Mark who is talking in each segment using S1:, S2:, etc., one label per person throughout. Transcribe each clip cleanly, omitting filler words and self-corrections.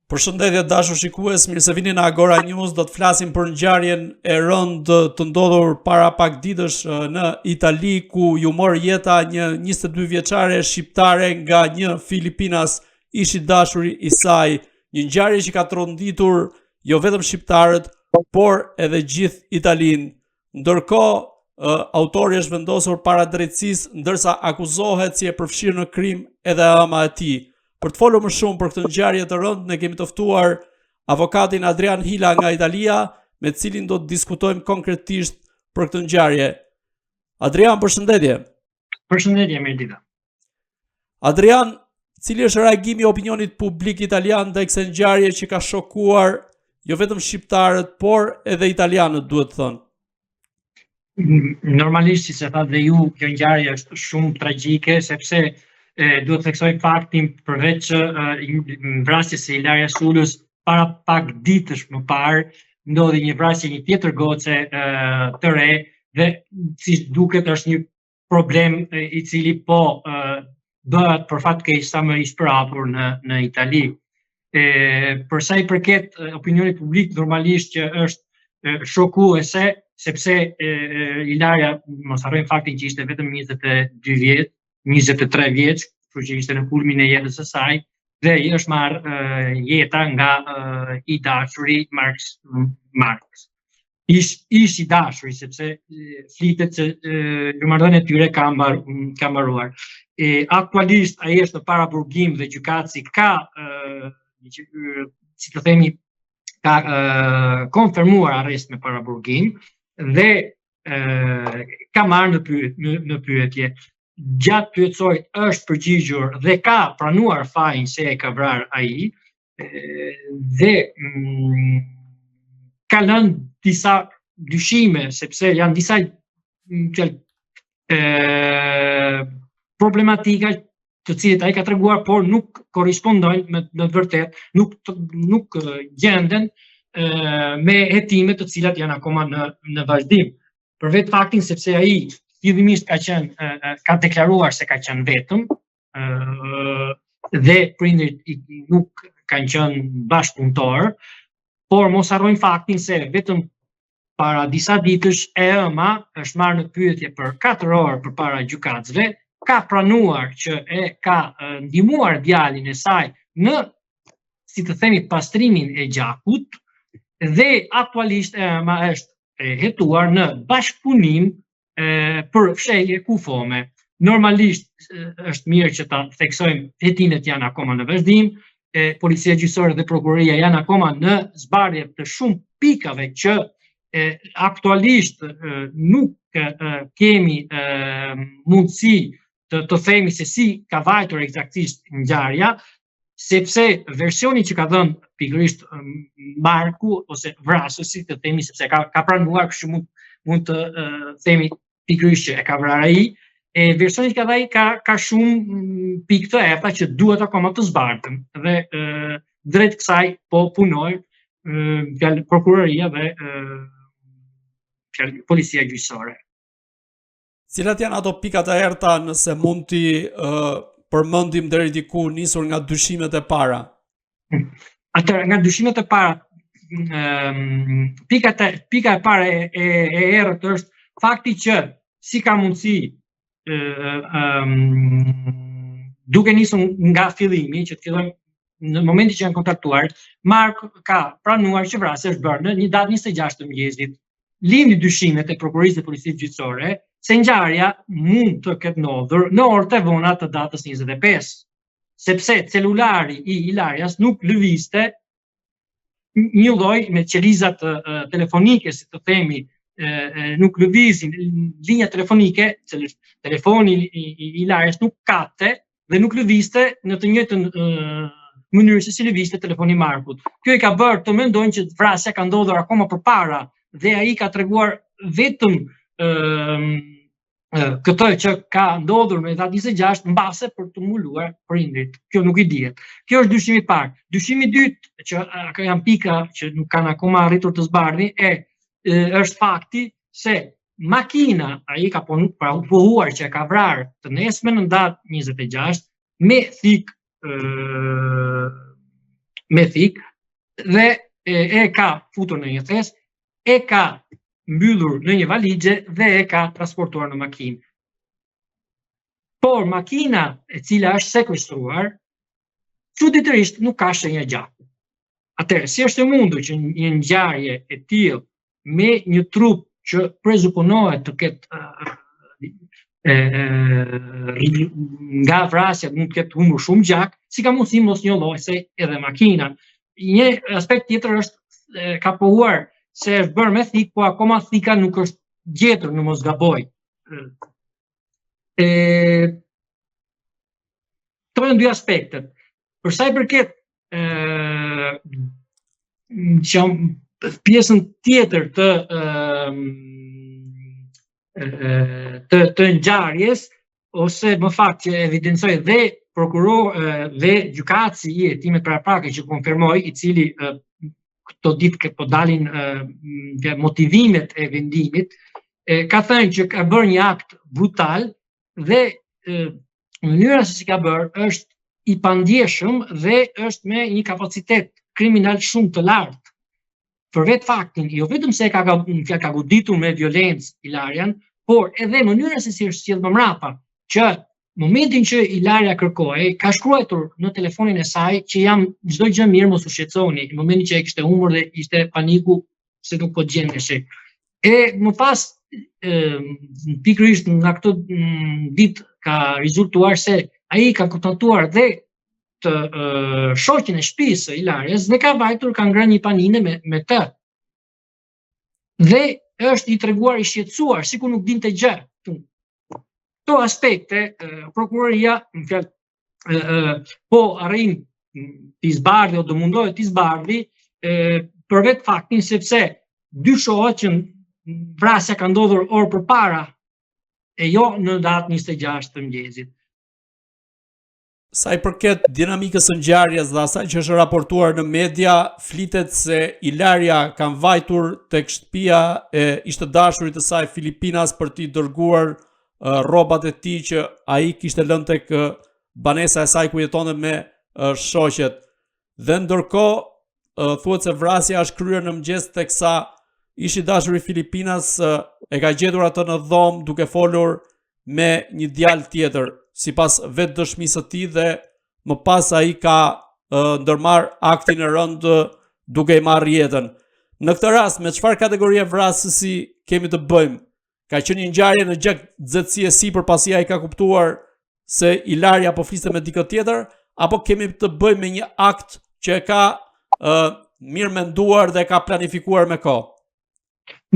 S1: Përshëndetje të dashur shikues, mirë se vini në Agora News. Do të flasim për ngjarjen e rëndë të ndodhur para pak ditësh në Itali ku iu mor jeta një 22 vjeçare shqiptare nga një filipinas ish i dashuri i saj. Një ngjarje që ka tronditur jo vetëm shqiptarët, por edhe gjithë Italinë. Ndërkohë, autori është vendosur para drejtësisë, ndërsa akuzohet si e përfshirë në krim edhe e ëma e tij. Për të folur më shumë për këtë ngjarje të rëndë, ne kemi të ftuar avokatin Adrian Hila nga Italia, me të cilin do të diskutojmë konkretisht për këtë ngjarje. Adrian, përshëndetje.
S2: Përshëndetje, Mirëdita.
S1: Adrian, cili është reagimi i opinionit publik italian ndaj kësaj ngjarje që ka shokuar jo vetëm shqiptarët, por edhe italianët, duhet thënë?
S2: Normalisht, siç e thatë dhe ju, kjo ngjarje është shumë tragjike, sepse e, duhet të theksoj faktin përveç vrasjes së Ilaria Sulës para pak ditësh më parë, ndodhi një vrasje një tjetër goce e, të re dhe si duket është një problem i cili po bëhet për fat keq sa më i shpërhapur në në Itali. E për sa i përket opinionit publik normalisht që është shokuese sepse e, Ilaria mos harrojmë faktin që ishte vetëm 22 vjet, 23 vjeç, kështu që ishte në kulmin e jetës së saj dhe i është marrë jeta nga i dashuri Mark Marks. ish ish i dashuri sepse flitet se marrëdhënia e tyre ka mbar ka mbaruar. E aktualisht ai është në paraburgim dhe gjykatësi ka e, si të themi ka e, konfirmuar arrest me paraburgim dhe e, ka marrë në pyet në, në pyetje. Gjatë pyetësorit është përgjigjur dhe ka pranuar fajin se e ka vrarë ai, dhe mm, ka lënë disa dyshime, sepse janë disa mm, që, e, problematika të cilat ai ka treguar, por nuk korrespondojnë me në të vërtetë, nuk nuk gjenden e, me hetime të cilat janë akoma në në vazhdim. Për vetë faktin sepse ai fillimisht ka qenë ka deklaruar se ka qenë vetëm, dhe prindërit nuk kanë qenë bashkëpunëtorë, por mos harrojmë faktin se vetëm para disa ditësh e ëma është marrë në pyetje për 4 orë përpara gjykatësve, ka pranuar që e ka ndihmuar djalin e saj në si të themi pastrimin e gjakut dhe aktualisht e ëma është e hetuar në bashkëpunim e, për fshehje kufome. Normalisht është mirë që ta theksojmë, hetimet janë akoma në vazhdim, e, policia gjyqësore dhe prokuroria janë akoma në zbardhje të shumë pikave që e, aktualisht e, nuk e, kemi e, mundësi të, të themi se si ka vajtur ekzaktësisht ngjarja, sepse versioni që ka dhënë pikërisht Marku ose vrasësi të themi sepse ka ka pranuar kështu mund mund të uh, themi pikërisht që e ka vrarë ai, e versioni që ka dhënë ai ka ka shumë mm, pikë të errëta që duhet akoma të zbardhen dhe e, drejt kësaj po punojnë fjalë prokuroria dhe fjalë policia gjyqësore.
S1: Cilat janë ato pika të errëta nëse mund t'i uh, përmendim deri diku nisur nga dyshimet e
S2: para? Atëherë, nga dyshimet e para, um, pika, të, pika e parë e, e, e errët është fakti që si ka mundësi um, duke nisur nga fillimi, që të fillojmë në momentin që janë kontaktuar, Mark ka pranuar që vrasja është bërë në një datë 26 të mëngjesit. Lindi dyshimet e prokurorisë dhe policisë gjyqësore se ngjarja mund të ketë ndodhur në orët e vona të datës 25, sepse celulari i Ilarias nuk lëvizte një lloj me qelizat telefonike, si të themi, nuk lëvizin linja telefonike, telefoni i Ilarias nuk kapte dhe nuk lëvizte në të njëjtën mënyrë se si lëvizte telefoni i Markut. Kjo i ka bërë të mendojnë që vrasja ka ndodhur akoma përpara dhe ai ka treguar vetëm këtë që ka ndodhur në datë 26 mbase për të mbuluar prindrit. Kjo nuk i dihet. Kjo është dyshimi i parë. Dyshimi i dytë që janë pika që nuk kanë akoma arritur të zbardhin e, e është fakti se makina ai ka ponu, pra, pohuar që e ka vrarë të nesërmen në datë 26 me thikë ë me thikë dhe e, e ka futur në një thes, e ka mbyllur në një valixhe dhe e ka transportuar në makinë. Por makina e cila është sekuestruar, çuditërisht nuk ka shenja gjaku. Atëherë, si është e mundur që një ngjarje e tillë me një trup që prezuponohet të ketë e, e, nga vrasja mund të ketë humbur shumë gjak, si ka mundësi mos njollosej edhe makina. Një aspekt tjetër është e, ka pohuar se është bërë me thikë, po akoma thika nuk është gjetur në mos gaboj. E, këto janë dy aspektet. Për sa i përket ë që pjesën tjetër të ë të të ngjarjes ose më fakt që evidencoi dhe prokuror dhe gjykatësi i hetimit paraprake që konfirmoi i cili këto ditë që po dalin motivimet e vendimit e, ka thënë që ka bërë një akt brutal dhe e, mënyra se si ka bërë është i pandjeshëm dhe është me një kapacitet kriminal shumë të lartë. Për vetë faktin, jo vetëm se e ka, ka, ka goditur me violencë Ilarian, por edhe mënyra se si është sjellë më mrapa, që momentin që Ilaria kërkohej, ka shkruajtur në telefonin e saj që jam çdo gjë mirë, mos u shqetësoni, në momentin që e kishte humbur dhe ishte paniku se nuk po gjendeshe. E më pas, e, pikërisht nga këto ditë ka rezultuar se ai ka kontaktuar dhe të e, shoqen e shtëpisë së Ilarias dhe ka vajtur ka ngrënë një panine me me të. Dhe është i treguar i shqetësuar, sikur nuk dinte gjë. Këto aspekte prokuroria, më fal, po arrin t'i zbardhi o do mundohet t'i zbardhi për vetë faktin sepse dyshohet që vrasja ka ndodhur orë përpara e jo në datë 26 të mëngjesit.
S1: Sa i përket dinamikës së ngjarjes dhe asaj që është raportuar në media, flitet se Ilaria ka vajtur tek shtëpia e ish të dashurit të saj Filipinas për t'i dërguar rrobat e tij që ai kishte lënë tek banesa e saj ku jetonte me shoqet. Dhe ndërkohë thuhet se vrasja është kryer në mëngjes teksa ish i dashuri Filipinas e ka gjetur atë në dhomë duke folur me një djalë tjetër, sipas vetë dëshmisë së tij dhe më pas ai ka ndërmarrë aktin e rëndë duke i marrë jetën. Në këtë rast, me çfarë kategorie vrasësi kemi të bëjmë? Ka qenë një ngjarje në gjaknxehtësi e sipër pasi ai ka kuptuar se Ilaria po fliste me dikë tjetër, apo kemi të bëjmë me një akt që e ka uh, mirë menduar dhe e ka planifikuar me
S2: kohë?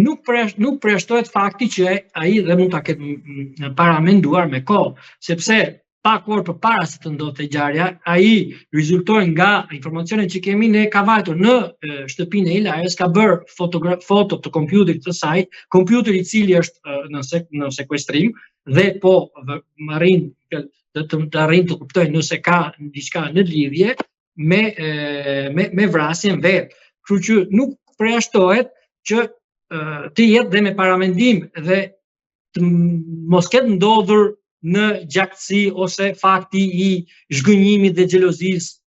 S2: Nuk përjash, nuk përjashtohet fakti që ai dhe mund ta ketë paramenduar me kohë, sepse pak orë përpara se të ndodhte ngjarja, ai rezultoi nga informacionet që kemi ne ka vajtur në shtëpinë e Ilarias, ka bërë foto të kompjuterit të saj, kompjuteri i cili është në sek në sekuestrim dhe po arrin të të, të arrin të kuptojnë nëse ka diçka në lidhje me me me vrasjen vetë. Kështu që nuk përjashtohet që të jetë dhe me paramendim dhe të mos ketë ndodhur në gjakësi ose fakti i zhgënjimit dhe xhelozisë.